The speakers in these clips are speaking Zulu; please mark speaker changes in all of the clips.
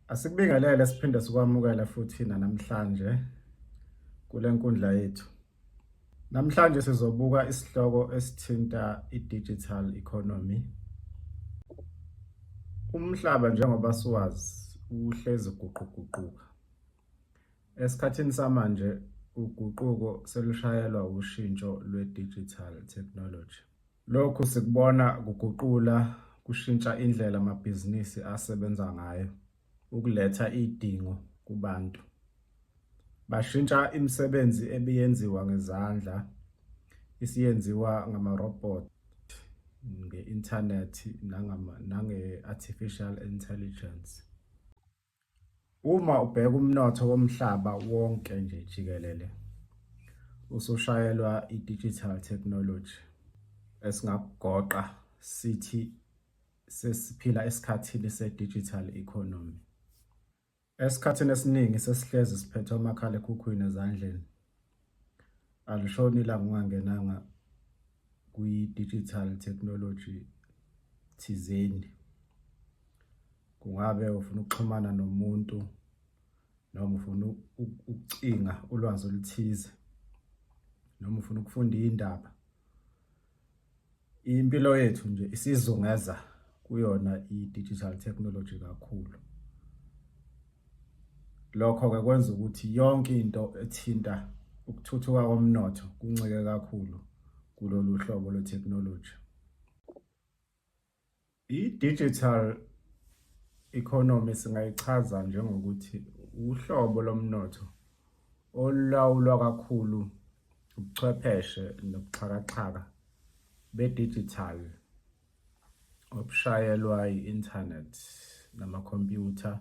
Speaker 1: Asikubingelele siphinde sikwamukele futhi namhlanje kule nkundla yethu. Namhlanje sizobuka isihloko esithinta i-digital economy. Umhlaba njengoba siwazi uhlezi uguquguquka. Esikhathini samanje uguquko selushayelwa ushintsho lwe-digital technology. Lokhu sikubona kuguqula kushintsha indlela amabhizinisi asebenza ngayo ukuletha idingo kubantu. Bashintsha imisebenzi ebiyenziwa ngezandla isiyenziwa ngamarobhothi, nge-inthanethi nange-artificial intelligence. Uma ubheka umnotho womhlaba wonke nje jikelele usushayelwa i-digital technology, esingakugoqa sithi sesiphila esikhathini se-digital economy. Esikhathini esiningi sesihlezi siphethe omakhalekhukhwini ezandleni. Alishoni ilanga ungangenanga kwi-digital technology thizeni. Kungabe ufuna ukuxhumana nomuntu noma ufuna ukucinga ulwazi oluthize noma ufuna ukufunda iy'ndaba. Impilo yethu nje isizungeza kuyona i-digital technology kakhulu. Lokho-ke kwenza ukuthi yonke into ethinta ukuthuthuka komnotho kuncike kakhulu kulolu hlobo lwe-technology. I-digital economy singayichaza njengokuthi uhlobo lomnotho olulawulwa kakhulu ubuchwepheshe nobuxhakaxhaka be-digital obushayelwa i-inthanethi namakhompyutha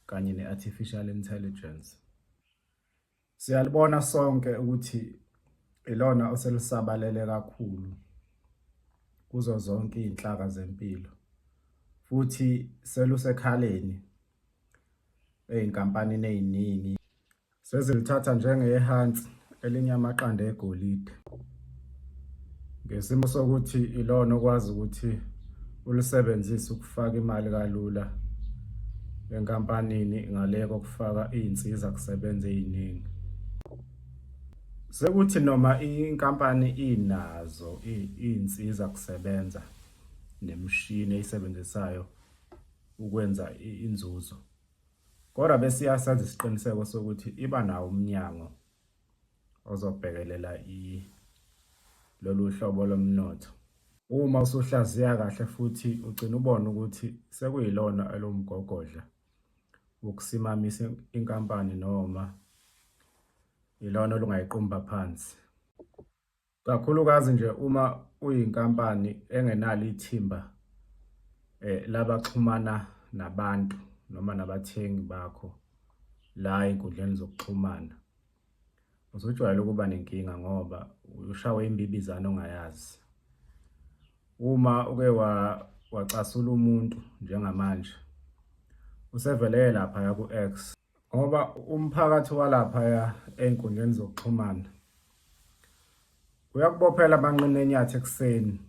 Speaker 1: kanye ne-artificial intelligence. Siyalibona sonke ukuthi ilona oselusabalele kakhulu kuzo zonke iy'nhlaka zempilo futhi selusekhaleni ey'nkampanini ey'ningi. Seziluthatha njengehansi elinye amaqanda egolide. Ngesimo sokuthi ilona okwazi ukuthi ulisebenzise ukufaka imali kalula enkampanini ngale kokufaka iy'nsiza kusebenza ey'ningi. Sekuthi noma inkampani inazo iy'nsiza kusebenza nemishini eyisebenzisayo ukwenza inzuzo, kodwa bese iyasenza isiqiniseko sokuthi iba nawo umnyango ozobhekelela lolu hlobo lomnotho. Uma usuhlaziya kahle futhi ugcina ubona ukuthi sekuyilona elomgogodla wokusimamisa inkampani noma ilona olungayiqumba phansi. Kakhulukazi nje uma uyinkampani engenalo ithimba labaxhumana nabantu noma nabathengi bakho la ey'nkundleni zokuxhumana. Usujwayele ukuba nenkinga ngoba ushawe imbibizane ongayazi. Uma uke wacasula umuntu njengamanje usevele laphaya ku-X ngoba umphakathi walaphaya ey'nkundleni zokuxhumana uyakubophela amanqina enyathi ekuseni,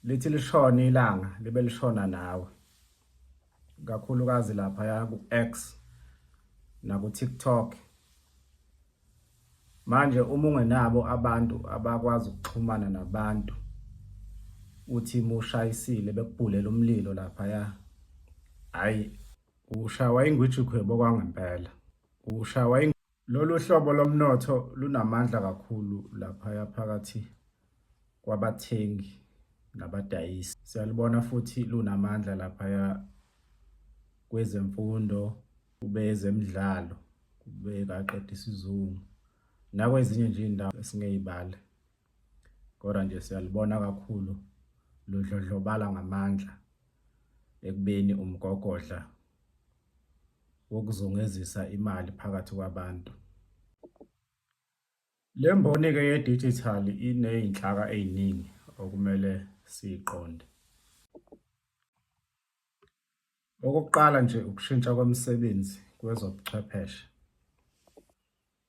Speaker 1: lithi lishone ilanga libe lishona nawe, kakhulukazi laphaya ku-X naku-TikTok. Manje uma ungenabo abantu abakwazi ukuxhumana nabantu, uthi mushayisile bekubhulela umlilo laphaya, hhayi ushawa ingwijikhwebu okwangempela. Ushawa. Lolu hlobo lomnotho lunamandla kakhulu laphaya phakathi kwabathengi nabadayisi. Siyalubona futhi lunamandla laphaya kwezemfundo, kube ezemidlalo, kube kaqeda isizungu nakwezinye nje iy'ndawo esingey'bale. Kodwa nje siyalubona kakhulu ludlondlobala ngamandla ekubeni umgogodla wokuzungezisa imali phakathi kwabantu. Le mboni-ke yedijithali iney'nhlaka ey'ningi okumele siyiqonde. Okokuqala nje ukushintsha kwemisebenzi kwezobuchwepheshe.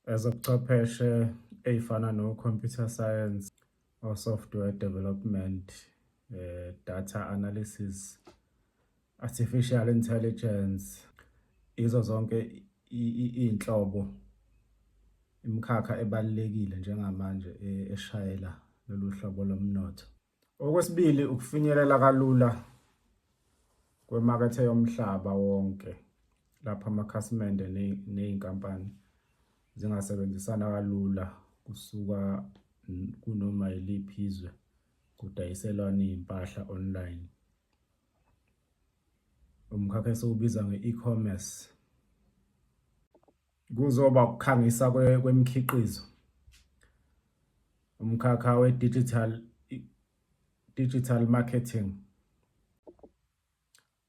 Speaker 1: Ezobuchwepheshe ey'fana no-computer science, o-software development, data analysis, artificial intelligence. Izo zonke iy'nhlobo imikhakha ebalulekile njengamanje eshayela lolu hlobo lomnotho. Okwesibili, ukufinyelela kalula kwemakethe yomhlaba wonke lapho amakhasimende ney'nkampani zingasebenzisana kalula kusuka kunoma yiliphi izwe kudayiselwane iy'mpahla online. Umkhakha esiwubiza nge-e-commerce. Kuzoba ukukhangisa kwemikhiqizo. Umkhakha we-digital digital marketing.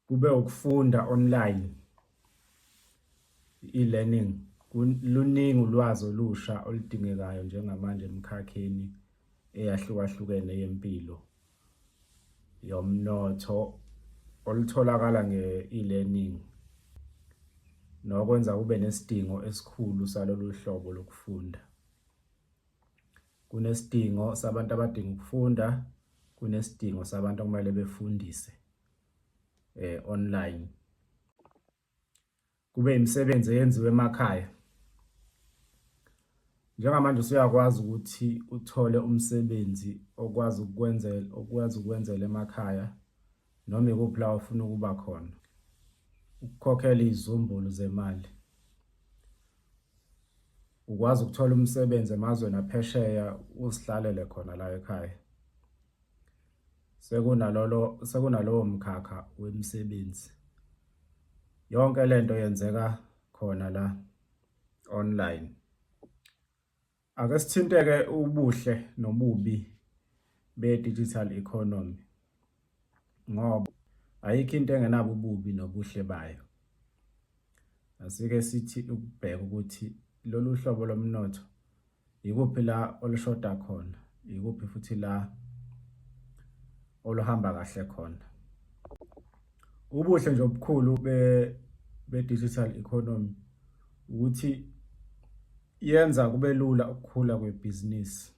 Speaker 1: Kube ukufunda online, i-e-learning. Luningi ulwazi olusha oludingekayo njengamanje emikhakheni eyahlukahlukene yempilo yomnotho olutholakala nge-e-learning nokwenza kube nesidingo esikhulu salolu hlobo lokufunda. Kunesidingo sabantu abadinga ukufunda, kunesidingo sabantu okumele befundise online. Kube imisebenzi eyenziwa emakhaya. Njengamanje usuyakwazi ukuthi uthole umsebenzi okwazi ukukwenzela okwazi ukwenzela emakhaya noma ikuphi la ofuna ukuba khona. Ukukhokhela izizumbulu zemali. Ukwazi ukuthola umsebenzi emazweni aphesheya uzihlalele khona la ekhaya. Sekunalolo sekunalowo mkhakha wemisebenzi. Yonke lento yenzeka khona la online. Ake sithinteke ubuhle nobubi be-digital economy ngoba ayikho into engenabo ububi nobuhle bayo. Asike sithi ukubheka ukuthi lolu hlobo lomnotho ikuphi la olushoda khona, ikuphi futhi la oluhamba kahle khona. Ubuhle nje obukhulu be-digital economy ukuthi yenza kube lula ukukhula kwebhizinisi.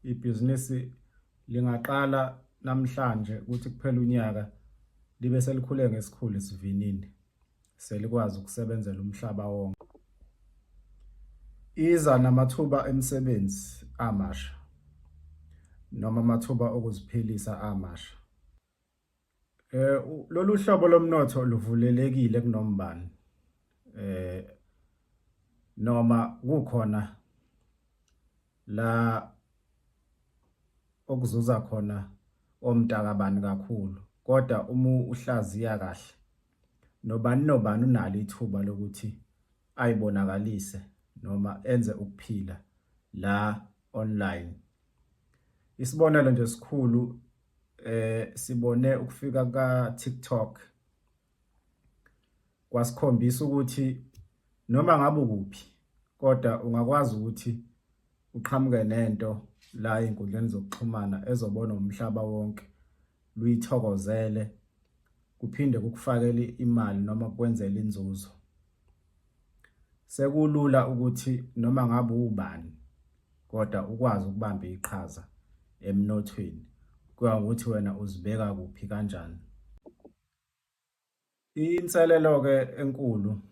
Speaker 1: Ibhizinisi lingaqala namhlanje kuthi kuphela unyaka libe selikhule ngesikhulu isivinini selikwazi ukusebenzela umhlaba wonke. Iza namathuba emisebenzi amasha noma amathuba okuziphilisa amasha. Lolu hlobo lomnotho luvulelekile kunombani noma kukhona la okuzuza khona omntakabani kakhulu kodwa uma uhlaziya kahle nobani nobani unalo ithuba lokuthi ayibonakalise noma enze ukuphila la online. Isibonelo nje esikhulu sibone ukufika ka TikTok kwasikhombisa ukuthi noma ngabe ukuphi kodwa ungakwazi ukuthi uqhamuke nento la ey'nkundleni zokuxhumana ezobonwa umhlaba wonke luyithokozele kuphinde kukufakele imali noma kukwenzele inzuzo. Sekulula ukuthi noma ngabe uwubani kodwa ukwazi ukubamba iqhaza emnothweni kuya ngokuthi wena uzibeka kuphi kanjani. Inselelo-ke enkulu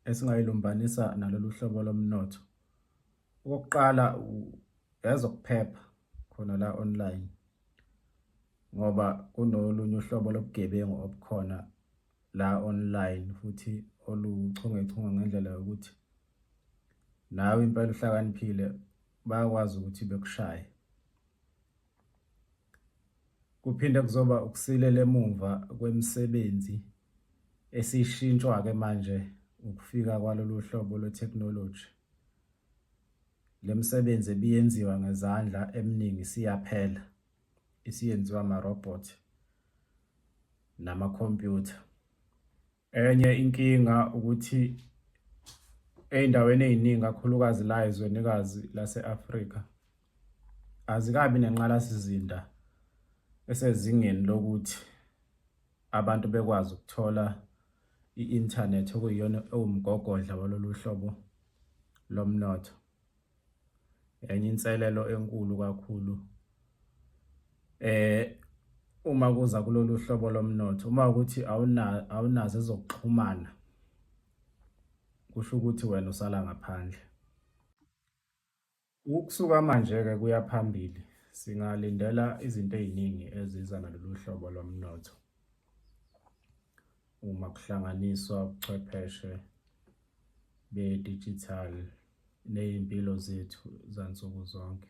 Speaker 1: esingayilumbanisa nalolu hlobo lomnotho, okokuqala ezokuphepha khona la online ngoba kunolunye uhlobo lobugebengu obukhona la online futhi oluchungechunge ngendlela yokuthi nawe impela uhlakaniphile bayakwazi ukuthi bekushaye. Kuphinde kuzoba ukusilela emumva kwemisebenzi esishintshwa-ke manje ukufika kwalolu hlobo lwethekhinoloji. Le misebenzi ebiyenziwa ngezandla eminingi isiyaphela, isiyenziwa amarobhothi namakhompyutha. Enye inkinga ukuthi ey'ndaweni ey'ningi kakhulukazi la ezwenikazi lase-Afrika azikabi nenqalasizinda esezingeni lokuthi abantu bekwazi ukuthola i-inthanethi okuyiyona ewumgogodla walolu hlobo lomnotho. Enye inselelo enkulu kakhulu. Uma kuza kulolu hlobo lomnotho, uma ukuthi awunazo ezokuxhumana, kusho ukuthi wena usala ngaphandle. Ukusuka manje-ke kuya phambili singalindela izinto ey'ningi eziza nalolu hlobo lomnotho. Uma kuhlanganiswa ubuchwepheshe be-digital ney'mpilo zethu zansuku zonke.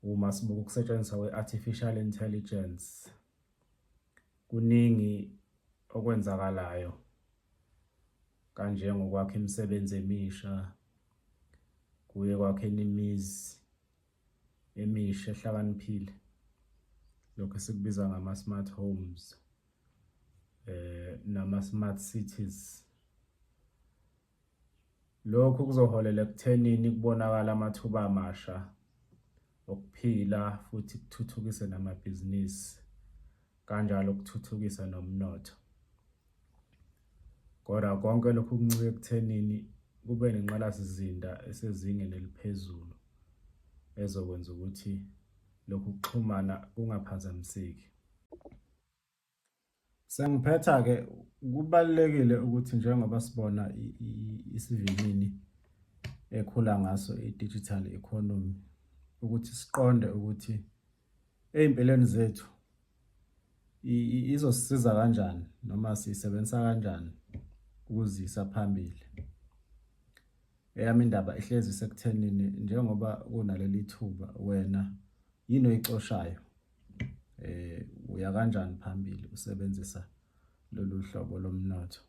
Speaker 1: Uma sibuka ukusetshenziswa kwe-artificial intelligence, kuningi okwenzakalayo kanjengokwakha imisebenzi emisha, kuye ekwakheni imizi emisha ehlakaniphile, lokhu esikubiza ngama-smart homes nama-smart cities. Lokhu kuzoholela ekuthenini kubonakale amathuba amasha okuphila futhi kuthuthukise namabhizinisi kanjalo kuthuthukise nomnotho. Kodwa konke lokhu kuncike ekuthenini kube nenqalasizinda esezingeni eliphezulu ezokwenza ukuthi lokhu kuxhumana kungaphazamiseki. Sengiphetha-ke, kubalulekile ukuthi njengoba sibona isivinini ekhula ngaso i-digital economy, ukuthi siqonde ukuthi ey'mpilweni zethu izosisiza kanjani noma siyisebenzisa kanjani ukuzisa phambili. Eyami indaba ihlezi isekuthenini njengoba kunaleli thuba wena yini oyicoshayo uya kanjani phambili usebenzisa lolu hlobo lomnotho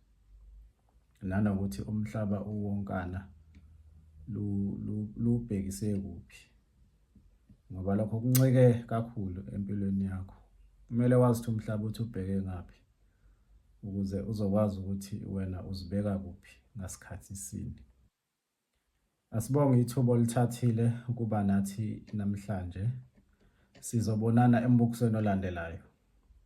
Speaker 1: nanokuthi umhlaba uwonkana lubhekise kuphi ngoba lokho kuncike kakhulu empilweni yakho. Kumele wazi ukuthi umhlaba uthi ubheke ngaphi ukuze uzokwazi ukuthi wena uzibeka kuphi ngasikhathi sini. Asibonge ithuba olithathile ukuba nathi namhlanje. Sizobonana embukisweni olandelayo.